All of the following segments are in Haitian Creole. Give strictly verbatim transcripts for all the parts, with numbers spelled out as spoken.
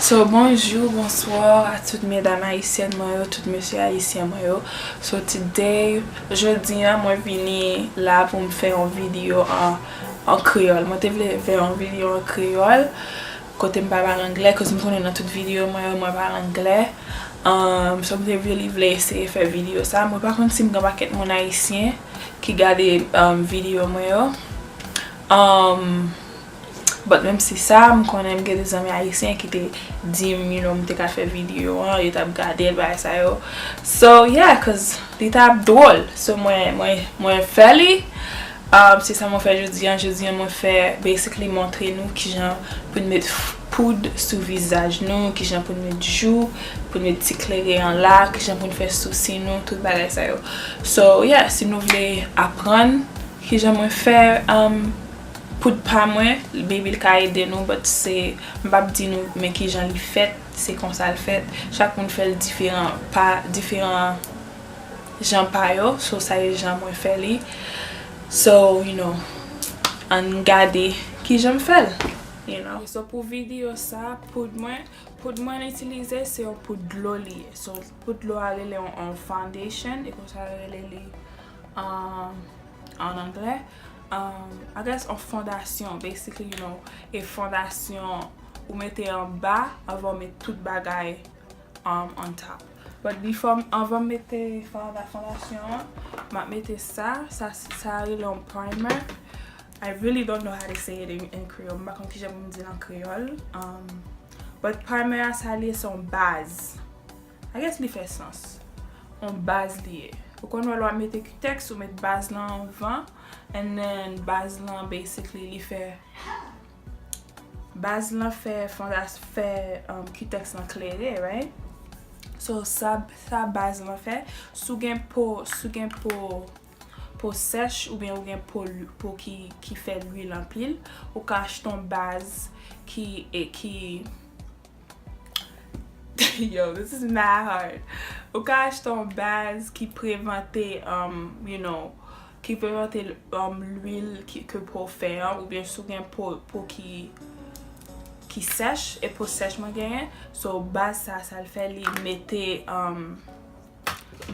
So, bonjou, bonswa a tout medam ayisyèn mwen yo, tout mesye ayisyen mwen yo. So, today, jodi a, mwen vini la pou m fè yon videyo an, an kreyòl. Mwen te vle fè yon videyo an kreyòl, kote m pa pale anglè, cause m konnen nan tout videyo mwen yo, mwen pale anglè. Um, so, m te really vle eseye fè videyo sa. Mwen pa konn si m gen pakèt moun ayisyen ki gade, um, videyo mwen yo. Um, But menm si sa, m konnen m gen de zanmi ayisyen ki te di m, you know, m te ka fè videyo an, yo t ap gade l, bagay sa yo. So, yeah, cause li t ap dwòl. So, mwen, mwen, mwen fè li. Um, se sa mwen fè jodi an. Jodi an, mwen fè, basically, montre nou kijan pou n met f-, poud sou vizaj nou, kijan pou n met jou, pou n met ti klere an la, kijan pou n fè sousi nou, tout bagay sa yo. So, yeah, si nou vle aprann kijan mwen fè, um, poud pa mwen, maybe l ka ede nou, but se, m p ap di nou men kijan li fèt, se konsa l fèt. Chak moun fè l diferan, pa diferan jan pa yo, so sa e jan mwen fè li. So, you know, ann gade kijan m fè l, you know. So pou videyo sa, poud mwen, poud mwen itilize se yon poud dlo li ye. So poud dlo a rele yon, yon foundation, e konsa yo rele li, um, an anglè. Um, I guess yon fondasyon, basically, you know, e fondasyon ou mete anba anvan w met tout bagay, um, on top. But before, anvan m mete fonda-, fondasyon an, m ap mete sa, sa, sa rele yon primer. I really don't know how to say it in, in Creole. M pa konn kijan pou m di l an kreyòl. Um, but primer a sa li ye, se yon baz. I guess li fè sans. Yon baz li ye. Ou konn wè lè w ap mete Q-Tex, ou met baz lan anvan, and then baz lan basically li fè, baz lan fè fondas-, fè, um, Q-Tex lan klere, right? So sa, sa baz lan fè. Si w gen po, si w gen po, po sèch oubyen ou gen po, po ki, ki fè lwil anpil, ou ka achte yon baz ki, e ki, yo, this is mad hard. Ou ka achte yon baz ki prevante, um, you know, ki prevante, um, lwil ki, ke po fè an, oubyen si w gen po, po ki, ki sèch, e po sèch mwen genyen. So baz sa, sa l fè, li mete, um,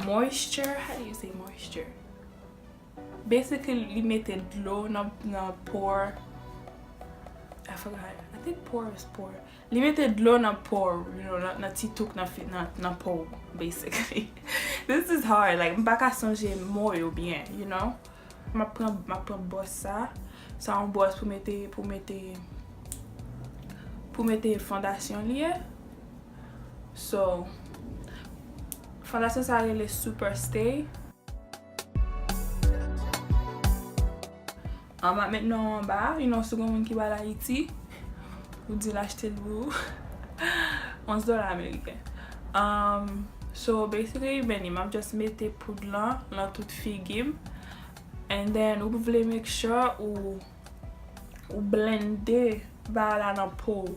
moisture, how do you say moisture? Basically, li mete dlo nan, nan pore. I forgot. I think pore is pore. Li mete dlo nan pore, you know, nan, nan ti touk nan fi-, nan, nan po, basically. This is hard. Like, m pa ka sonje mo yo byen, you know. M ap pran, m ap pran bwòs sa. Sa yon bwòs pou mete, pou mete, pou mete fondasyon li ye. So, fondasyon sa rele Superstay. An, m ap met non anba, you know, si w gen moun ki pa al Ayiti, ou di l achte l pou ou. Onz dola ameriken. Um, so, basically, Benny, m ap just mete poud lan, lan tout figi m. And then, ou vle make sure ou, ou blende bagay la nan po w.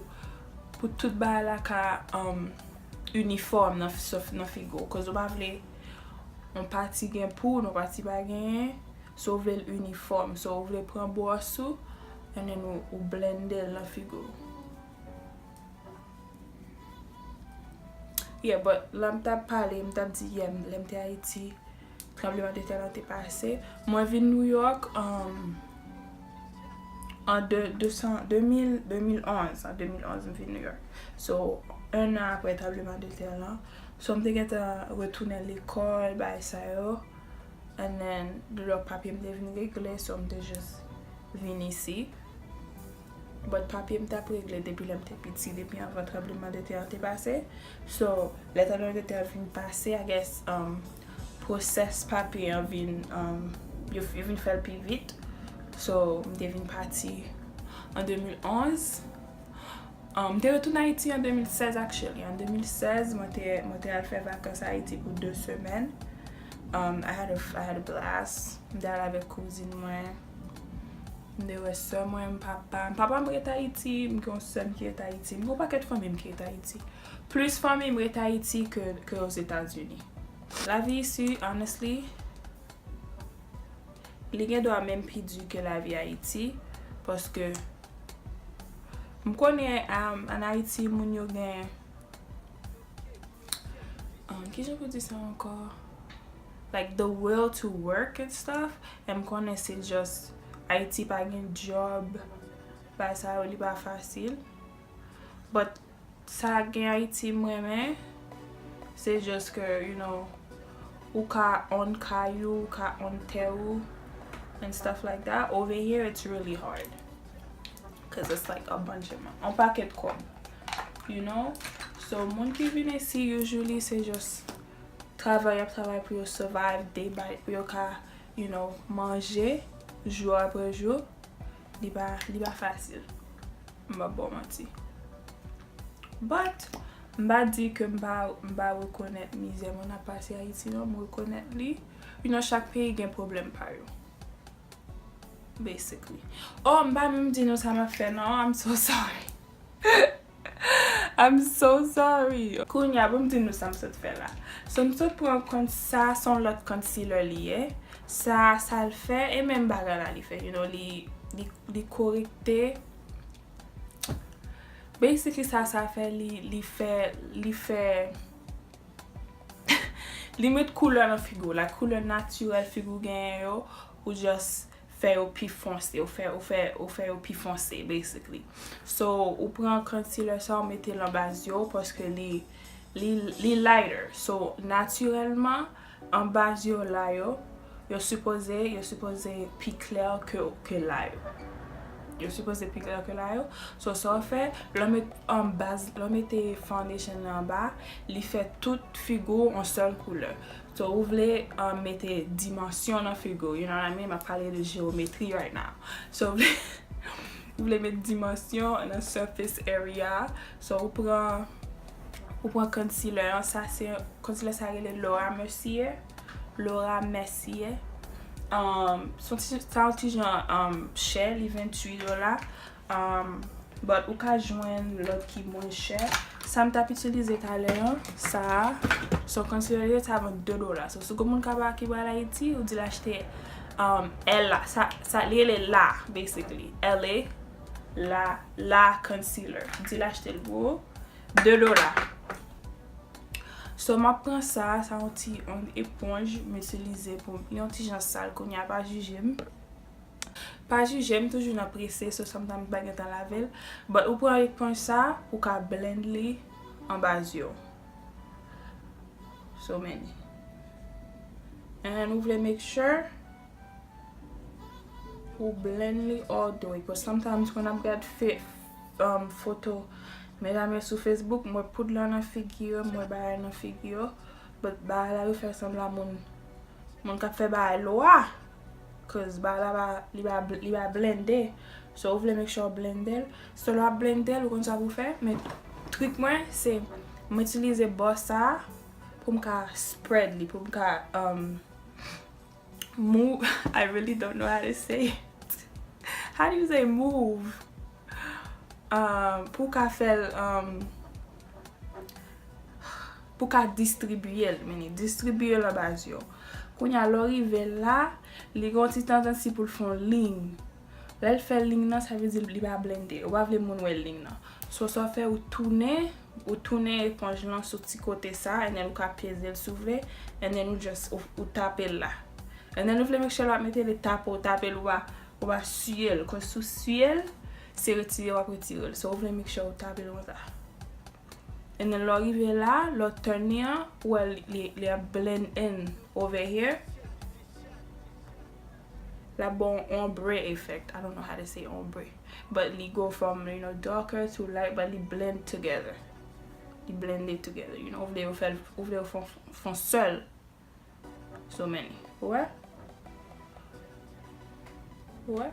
Pou tout bagay la ka, um, inifòm nan, nan figi w. Cause ou pa vle yon pati gen poud, yon pati pa genyen. So, ou vle l inifòm. So, ou vle pran bwòs ou, and then ou, ou blende l nan figi w. Yeah, but lè m t ap pale, m t ap di, yeah, lè m te Ayiti, tranbleman de tè lan te pase. Mwen vin New York, um, an de, de san, de mil, de mil onz, an de mil onz, m vin New York. So, en an apre tranbleman de tè lan. So, m te gentan retounen lekòl, bagay sa yo. And then, New York papye m te vin regle, so m te just vin isi. But papye m t ap regle depi lè m te piti, depi anvan tranbleman de tè an te pase. So, lè tranbleman de tè an vin pase, I guess, um, pwosès papye an vin, um, yo, yo vin fè l pi vit. So, m te vin pati an de mil onz. Um, m te retounen Ayiti an de mil sèz, actually. An de mil sèz, mwen te, mwen te al fè vakans Ayiti pou de semèn. Um, I had a, I had a blast. M te al avèk kouzin mwen. M te wè sè mwen, m papa m. Papa m ret Ayiti, m gen yon sè m ki ret Ayiti. M gen yon pakèt fanmi m ki ret Ayiti. Plis fanmi m ret Ayiti ke, ke Ozetazini. Lavi isi, honestly, li gen dwa menm pi di ke lavi Ayiti. Paske m konnen, um, ann Ayiti, moun yo gen, um, kijan pou di sa ankò? Like, the will to work and stuff. E m konnen se just Ayiti pa gen job, bagay sa yo, li pa fasil. But sa gen Ayiti m renmen, se just ke, you know, ou ka own kay ou, ou ka own tè ou, and stuff like that. Over here, it's really hard. Cause it's like a bunch of money. On pakèt kòb. You know? So, moun ki vin isi, usually, se just travay, y ap travay pou yo survive day by, pou yo ka, you know, manje, jou apre jou. Li pa, li pa fasil. M pa ba w manti. But, m pa di ke m pa, m pa rekonèt mizè moun ap pase Ayiti, non, m rekonèt li. You know, chak peyi gen pwoblèm pa yo. Basically. Oh, m pa menm di nou sa m ap fè, non. I'm so sorry. I'm so sorry. Kounye a, pou m di nou sa m sot fè la. So, m sot pran kont sa, se yon lòt concealer li ye. Sa, sa l fè, e menm bagay la li fè. You know, li, li, li korekte. Basically, sa, sa fè, li, li fè, li fè, li met koulè nan figi w. Like, koulè natirèl figi w genyen yo, ou just fè yo pi fonse, ou fè, ou fè, ou fè yo pi fonse, basically. So, ou pran concealer sa, ou mete l anba zye w, paske li, li, li lighter. So, natirèlman, anba zye w la yo, yo sipoze, yo sipoze pi klè ke, ke la yo. Yo sipoze pi klè ke la yo. So, sa w fè, lè w met, um, baz, lè w mete foundation nan anba, li fè tout figi w yon sèl koulè. So, ou vle, um, mete dimansyon nan figi w, you know what I mean? M ap pale de jewometri right now. So, ou vle, ou vle met dimansyon nan surface area. So, ou pran, ou pran concealer an, sa se, concealer sa rele Laura Mercier. Laura Mercier. Um, se yon ti, sa yon ti jan, um, chè, li ventuit dola. Um, but ou ka jwenn lòt ki mwen chè. Sa m t ap itilize talè an, sa a, se yon concealer, sa a vann de dola. So, si gen moun ki pa, ki pral Ayiti, ou di l achte, um, L la. Sa, sa, li rele la, basically. L A, la, la concealer. Ou di l achte l pou ou, de dola. So, m ap pran sa, sa yon ti, yon eponj m itilize pou m, yon ti jan sal kounye a, pa jije m. Pa jije m, toujou nan prese, so sometimes m pa gen tan lave l. But ou pran eponj sa, ou ka blend li anba zye w. So many. And ou vle make sure ou blend li all the way. But sometimes when ap gad fe-, um, foto medam yo sou Facebook, m wè poud lan nan figi yo, m wè bagay nan figi yo. But bagay la yo fè sanble moun Moun k ap fè bagay lo a. Cause bagay la pa, li pa, li pa blende. So, ou vle make sure w blende l. So, lè w ap blende l, ou konn sa pou w fè. Men, trik mwen, se, mwen itilize bò sa a pou m ka spread li, pou m ka, um, move. I really don't know how to say it. How do you say move? Um, pou w ka fè l, um, pou w ka distribiye l, meaning, distribiye l anba zye w. Kounye a, lè w rive la, li gen yon ti tandansi pou l fè yon liy. Lè l fè liy nan, sa vle di li pa blende. Ou pa vle moun wè liy nan. So, sa w fè, ou tounen, ou tounen eponj lan sou ti kote sa, and then ou ka peze l si w vle, and then ou just, ou, ou tape l la. And then ou vle make sure lè w ap mete l, tape, ou tape l, ou pa, ou pa siye l. Cause si w siye l, se retire w ap retire l. So, ou vle make sure ou tape l konsa. And then lè w rive la, lè w turn li an, ou wè li, li, li ap blend in over here. L ap ba w ombre effect. I don't know how to say ombre. But li go from, you know, darker to light, but li blend together. Li blende together, you know. Ou vle yo fè l, ou vle yo fè, fè sèl. So many. Ou wè? Ou wè?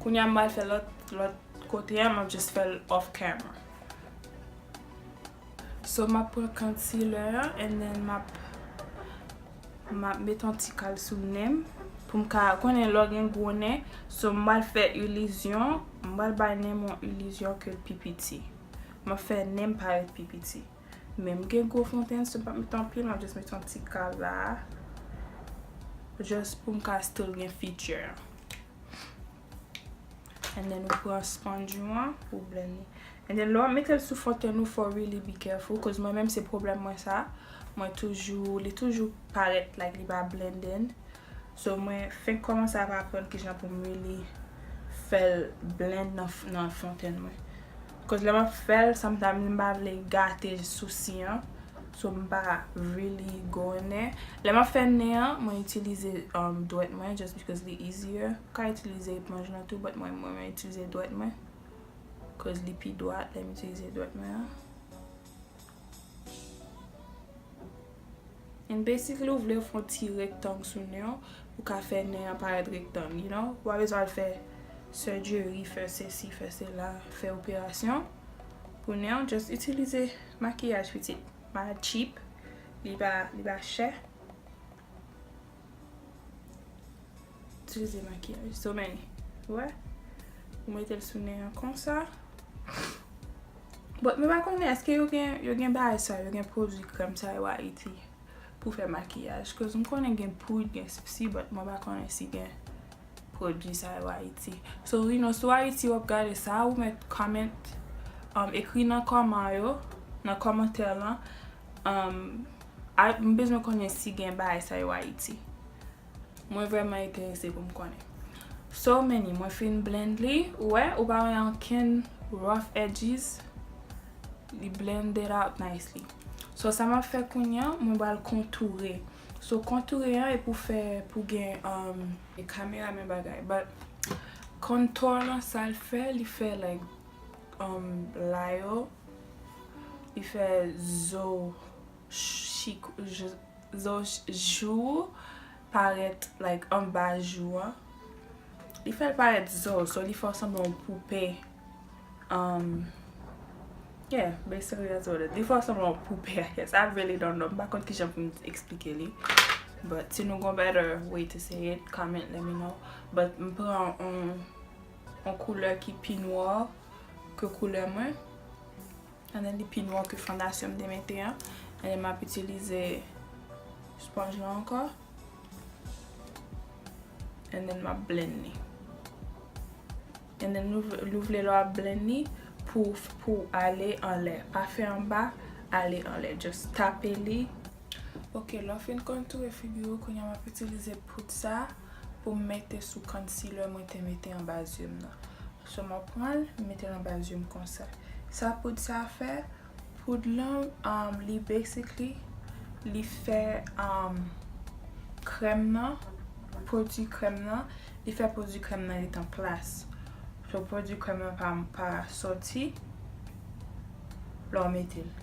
Kounye a m pral fè lòt, lòt kote a, m ap just fè l off camera. So, m ap pran concealer an, and then m ap, m ap met yon ti kal sou nen m. Pou m ka, konnen lè w gen gwo nen. So, m pral fè ilizyon, m pral bay nen m yon ilizyon ke l pi piti. M ap fè nen m parèt pi piti. Men m gen gwo fontenn, so m p ap met anpil, m ap just met yon ti kal la. Just pou m ka still gen feature. And then ou pran sponge ou an, ou blend li. And then lè w ap mete l sou fontenn ou, fò w really be careful, cause mwen menm se pwoblèm mwen sa. Mwen toujou, li toujou parèt like li pa blended. So mwen fenk kòmanse ap aprann kijan pou m really fè l blend nan, nan fontenn mwen. Cause lè m ap fè l, sometimes m pa vle gate sousi an. So m pa really go in there. Lè m ap fè nen an, mwen itilize um, dwèt mwen just because li easier. Ou ka itilize eponj lan tou, but mwen, mwen, mwen itilize dwèt mwen. Cause li pi dwat lè m itilize dwèt mwen an. And basically, ou vle fè yon ti rektang sou nen w, pou ka fè nen an parèt rektang, you know? Ou pa bezwen al fè surgery, fè sesi, fè sela, fè operasyon pou nen w, just itilize makiyaj pitit. Mad cheap, li pa, li pa chè. Itilize makiyaj. So many. Wè? Ou mete l sou nen an konsa. But mwen pa konnen èske yo gen, yo gen bagay sa, yo gen pwodui krèm sa yo Ayiti pou fè makiyaj. Cause m konnen gen poud, gen sesi, but mwen pa konnen si gen pwodui sa yo Ayiti. So, you know, si w Ayiti w ap gade sa, ou mèt comment, um, ekri nan kòman yo, nan kòmantè lan, um, a, m bezwen konnen si gen bagay sa yo Ayiti. Mwen vrèman enterese pou m konnen. So many, mwen fin blend li, ou wè, ou pa wè ankenn rough edges, li blended out nicely. So sa m ap fè kounye a, mwen pral kontoure. So kontoure an e pou fè, pou gen, um, e kamera men bagay, but contour lan sa l fè, li fè like, um, la yo, li fè zo chik, zo jou parèt like anba jou an. Li fè l parèt zo, so li fè w sanble yon poupe. Um, yeah, basically that's what it. Li fè w sanble yon poupe, I guess. I really don't know. M pa konn kijan pou m eksplike li. But si nou gon better way to say it, comment, let me know. But m pran yon, yon koulè ki pi nwa ke koulè mwen. And then li pi nwa ke fondasyon m te mete an. And then m ap itilize sponge lan ankò. And then m ap blend li. And then nou, nou vle lè w ap blend li pou, pou ale anlè. Pa fè anba, ale anlè. Just tape li. Ok, lè w fin kontoure figi w, kounye a m ap itilize poud sa pou m mete sou concealer mwen te mete anba zye m nan. So, m ap pran l, m mete l anba zye m konsa. Sa poud sa fè, poud lan, um, li basically, li fè, um, krèm nan, pwodui krèm nan, li fè pwodui krèm nan ret an plas. So, pwodui krèm nan pa, pa sòti lè w mete l.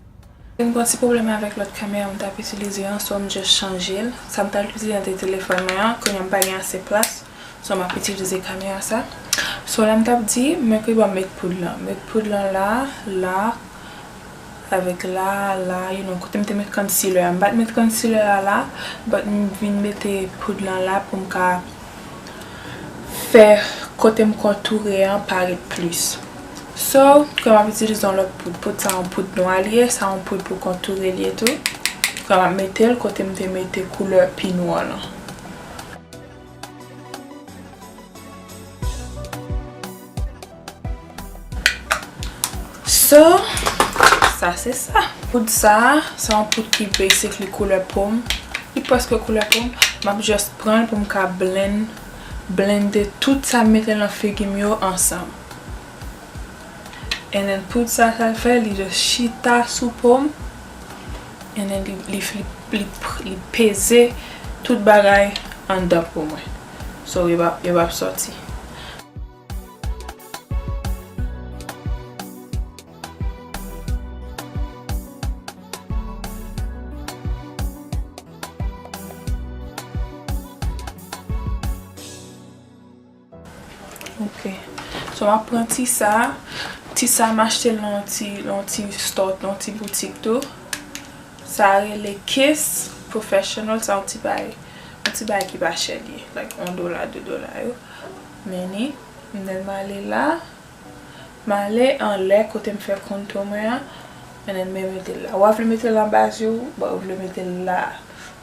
M gen yon ti pwoblèm avèk lòt kamera m t ap itilize an, so m just chanje l. Sa m t ap itilize an te telefòn mwen an, kounye a m pa gen ase plas, so m ap itilize kamera sa. So, lè m t ap di, mwen ki bon m met poud lan. Met poud lan la, la, avèk la, la, you know, kote m te met concealer a. M pa t met concealer a la, but m vin mete poud lan la pou m ka fè kote m kontoure an parèt plis. So, kòm m ap itilize yon lòt poud. Poud sa yon poud nwa li ye, sa yon poud pou kontoure li ye tou. Kòm m ap mete l kote m te mete koulè pi nwa lan. So, sa se sa. Poud sa, se yon poud ki basically koulè po m. Li prèske koulè po m. M ap just pran l pou m ka blend, blende tout sa m mete nan figi m yo ansanm. And then poud sa, sa l fè, li just chita sou po m. And then li, li, li, li, li peze tout bagay anndan po mwen. So, yo p ap, yo p ap sòti. Ok. So, m ap pran ti sa. Ti sa, m achte l nan yon ti, nan yon ti store, nan yon ti boutik tou. Sa rele Kiss Professional. Sa yon ti bagay, yon ti bagay ki pa chè li ye. Like, yon dola, de dola yo. Men ni, m ale la. M ale anlè kote m fè contour mwen an, and then m mete l la. Ou a vle mete l anba zye w, but ou vle mete l la,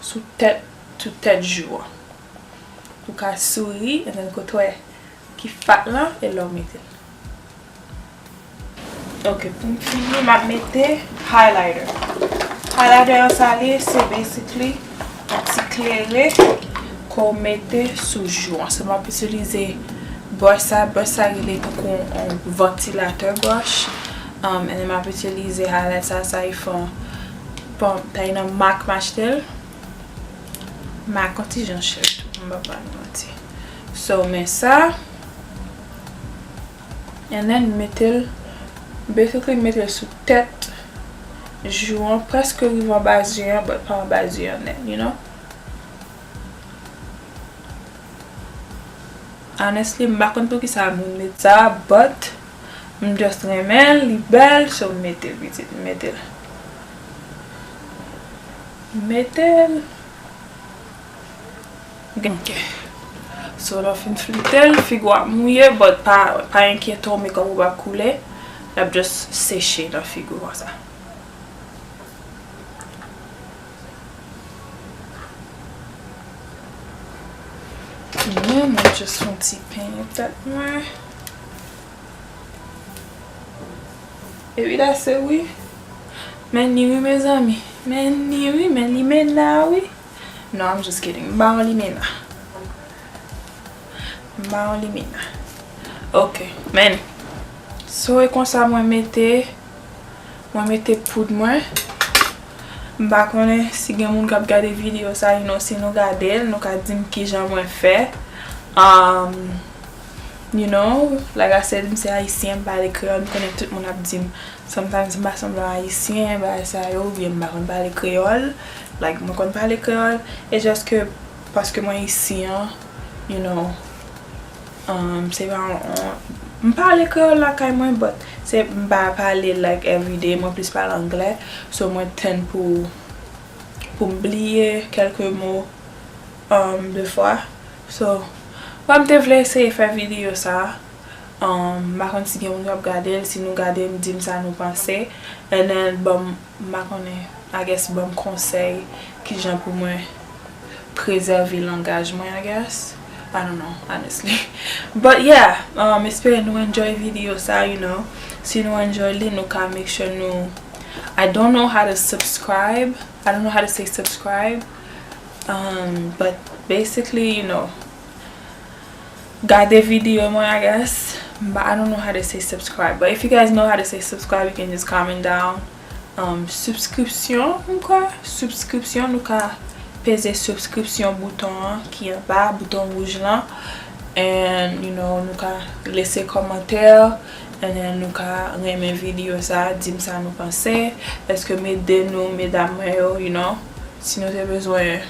sou tèt, sou tèt jou an. Ou ka souri, and then kote w wè ki fat lan, e la w mete l. Ok, pou m fini, m ap mete highlighter. Highlighter an sa li ye, se basically yon ti klere ke w mete sou jou an. So, m ap itilize brush sa, brush sa rele tankou yon vantilatè brush. Um, and then m ap itilize highlight sa, sa e fon, bon, ta e nan MAC m achte l. MAC yon ti jan chè tou, m pa ba nou manti. So, men sa. And then, mete l, basically, mete l sou tèt jou an, prèske rive anba zye an, but pa anba zye an nèt, you know? Honestly, m pa konn poukisa moun met sa, but m just renmen l, li bèl, so m mete l, pitit, m mete l. M mete l. Ok. So, lè w fin flite l, figi w ap mouye, but pa, pa enkyete w, makeup ou p ap koule. L ap just seche nan figi w konsa. Men, mwen just fè yon ti penyen tèt mwen. Epi la, se wi. Men ni wi, mezanmi. Men ni wi, men limena wi. No, I'm just kidding. M pa yon limena. M pa yon limena. Ok, men. So, e konsa mwen mete, mwen mete poud mwen. M pa konnen si gen moun k ap gade videyo sa, you know, si nou gade l, nou ka di m kijan mwen fè. Um, you know, like I said, m se ayisyen, m pale kreyòl, m konnen tout moun ap di m, sometimes m pa sanble yon ayisyen, bagay sa yo, oubyen m pa konn pale kreyòl. Like, mwen konn pale kreyòl, e just ke paske mwen isi an, you know, um, se pa yon, yon, m pale kreyòl lakay mwen, but se, m pa pale like everyday, mwen plis pale anglè, so mwen tend pou, pou m bliye kèlke mo, um, defwa. So, wè, m te vle eseye fè videyo sa. Um, m pa konn si gen moun k ap gade l, si nou gade m, di m sa nou panse. And then, ban m, m pa konnen, I guess, ban m konsèy kijan pou mwen prezève langaj mwen, I guess. I don't know, honestly. But yeah, um, espere nou enjoy videyo sa, you know. Si nou enjoy li, nou ka make sure nou, I don't know how to subscribe. I don't know how to say subscribe. Um, but basically, you know, gade videyo mwen, I guess. But I don't know how to say subscribe. But if you guys know how to say subscribe, you can just comment down. Um, subscription, m kwè. Subscription, nou ka peze subscription bouton an ki anba, bouton wouj lan. And, you know, nou ka lese kòmantè. And then nou ka renmen videyo sa, di m sa nou panse. Èske m ede nou, medam mwen yo, you know? Si nou te bezwen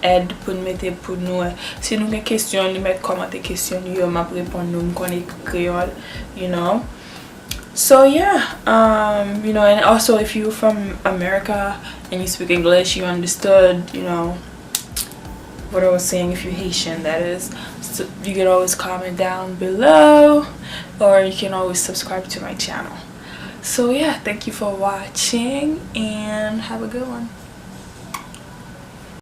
èd pou n mete pou nou, si nou gen kesyon, nou mèt kòmante kesyon nou yo, m ap reponn nou, m konn ekri kreyòl, you know. So yeah, um, you know, and also if you from America and you speak English, you understood, you know, what I was saying, if you Haitian, that is. So you can always comment down below, or you can always subscribe to my channel. So yeah, thank you for watching and have a good one.